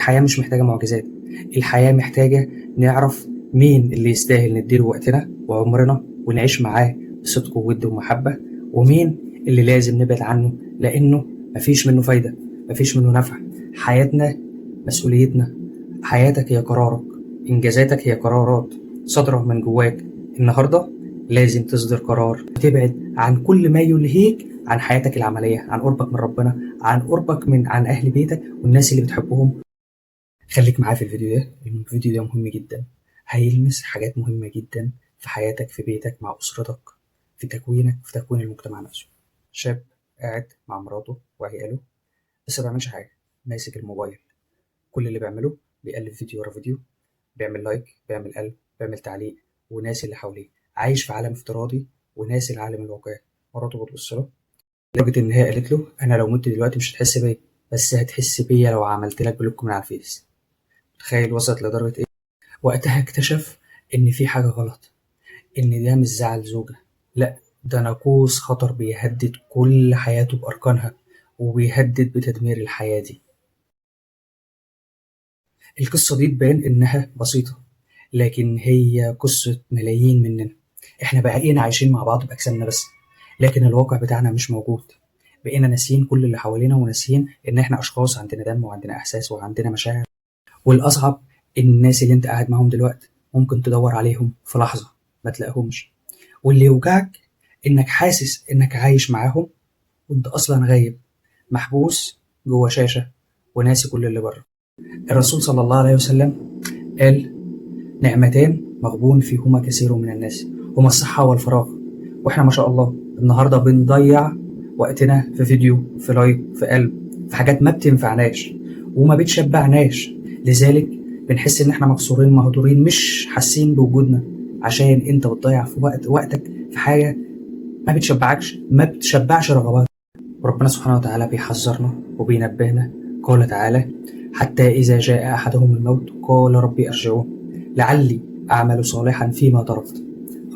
الحياة مش محتاجة معجزات، الحياة محتاجة نعرف مين اللي يستاهل نديله وقتنا وعمرنا ونعيش معاه بصدق وود ومحبة، ومين اللي لازم نبعد عنه لأنه مفيش منه فايدة، مفيش منه نفع. حياتنا مسؤوليتنا، حياتك هي قرارك، إنجازاتك هي قرارات صادرة من جواك. النهاردة لازم تصدر قرار وتبعد عن كل ما يلهيك عن حياتك العملية، عن قربك من ربنا، عن قربك عن أهل بيتك والناس اللي بتحبهم. خليك معايا في الفيديو ده، الفيديو ده مهم جدا، هيلمس حاجات مهمة جدا في حياتك، في بيتك، مع أسرتك، في تكوينك، في تكوين المجتمع نفسه. شاب قاعد مع مراته وعياله بس ما بيعملش حاجة، ماسك الموبايل، كل اللي بيعمله بيقلب فيديو ورا فيديو، بيعمل like، بيعمل قلب، بيعمل تعليق، وناس اللي حواليه، عايش في عالم افتراضي وناس العالم الواقعي. مراته بتبص له لدرجة إن هي قالت له أنا لو مت دلوقتي مش هتحس بيا، بس هتحس بيا لو عملت لك block من على الفيس. تخيل وصلت لدرجة إيه؟ وقتها اكتشف إن في حاجة غلط، إن ده مش زعل زوجة، لأ ده ناقوس خطر بيهدد كل حياته بأركانها وبيهدد بتدمير الحياة دي. القصة دي تبان إنها بسيطة، لكن هي قصة ملايين مننا. إحنا بقينا عايشين مع بعض بأجسامنا بس، لكن الواقع بتاعنا مش موجود. بقينا ناسيين كل اللي حوالينا وناسيين إن إحنا أشخاص عندنا دم وعندنا إحساس وعندنا مشاعر. والأصعب إن الناس اللي أنت قاعد معاهم دلوقتي ممكن تدور عليهم في لحظة ما تلاقيهمش. واللي يوجعك إنك حاسس إنك عايش معاهم وأنت أصلا غايب، محبوس جوه شاشة وناسي كل اللي بره. الرسول صلى الله عليه وسلم قال نعمتان مغبون فيهما كثير من الناس، هما الصحة والفراغ. وإحنا ما شاء الله النهاردة بنضيع وقتنا في فيديو، في like، في قلب، في حاجات ما بتنفعناش وما بتشبعناش. لذلك بنحس إن إحنا مكسورين مهدورين، مش حاسين بوجودنا، عشان أنت بتضيع في وقتك في حاجة ما بتشبعكش، ما بتشبعش رغباتك. وربنا سبحانه وتعالى بيحذرنا وبينبهنا، قال تعالى حتى إذا جاء أحدهم الموت قال ربي أرجعون لعلي أعمل صالحا فيما تركت.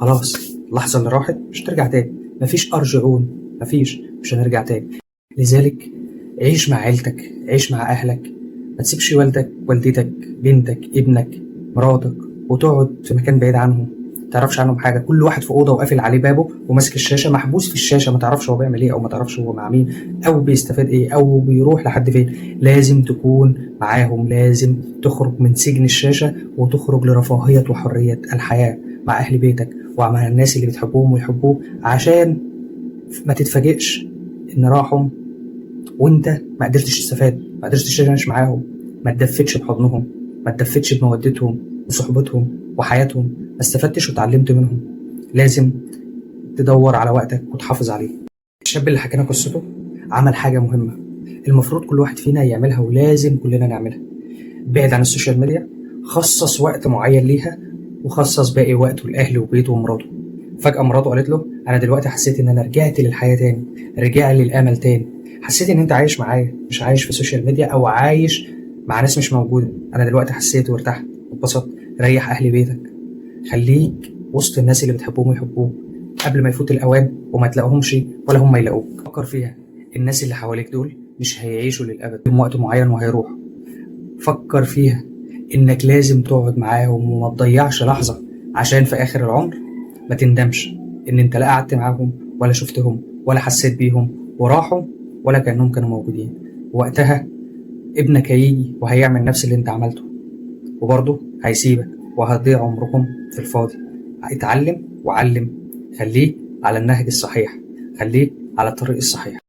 خلاص اللحظة اللي راحت مش ترجع تاني، مفيش أرجعون، مفيش، مش هنرجع تاني. لذلك عيش مع عيلتك، عيش مع أهلك، ما تسيبش والدك، والدتك، بنتك، ابنك، مراتك، وتقعد في مكان بعيد عنهم، ما تعرفش عنهم حاجة. كل واحد في أوضة وقافل عليه بابه وماسك الشاشة، محبوس في الشاشة، ما تعرفش هو بيعمل إيه أو ما تعرفش هو مع مين أو بيستفاد إيه أو بيروح لحد فين. لازم تكون معاهم، لازم تخرج من سجن الشاشة وتخرج لرفاهية وحرية الحياة مع أهل بيتك ومع الناس اللي بتحبوهم ويحبوك، عشان ما تتفاجئش إن راحوا وإنت ما قدرتش تستفاد، ما قدرتش تعيش معاهم، ما تدفتش بحضنهم، ما تدفتش بمودتهم وصحبتهم وحياتهم، ما استفدتش وتعلمت منهم. لازم تدور على وقتك وتحافظ عليه. الشاب اللي حكينا قصته عمل حاجة مهمة المفروض كل واحد فينا يعملها ولازم كلنا نعملها. بعد عن ال social media، خصص وقت معين ليها وخصص باقي وقته لأهله وبيته ومراته. فجأة مراته قالت له أنا دلوقتي حسيت إن أنا رجعت للحياة تاني، رجع لي الأمل تاني، حسيت إن أنت عايش معايا، مش عايش في ال social media أو عايش مع ناس مش موجودة. أنا دلوقتي حسيت وارتحت واتبسطت. ريح أهل بيتك، خليك وسط الناس اللي بتحبهم ويحبوك قبل ما يفوت الأوان وما تلاقوهمش ولا هم يلاقوك. فكر فيها، الناس اللي حواليك دول مش هيعيشوا للأبد، لهم وقت معين وهيروحوا. فكر فيها إنك لازم تقعد معاهم وما تضيعش لحظة، عشان في آخر العمر ما تندمش إن أنت لا قعدت معاهم ولا شفتهم ولا حسيت بيهم وراحوا ولا كأنهم كانوا موجودين. وقتها ابنك هيجي وهيعمل نفس اللي أنت عملته وبرضه هيسيبك وهتضيع عمركم في الفاضي. اتعلم وعلم، خليك على النهج الصحيح، خليك على الطريق الصحيح.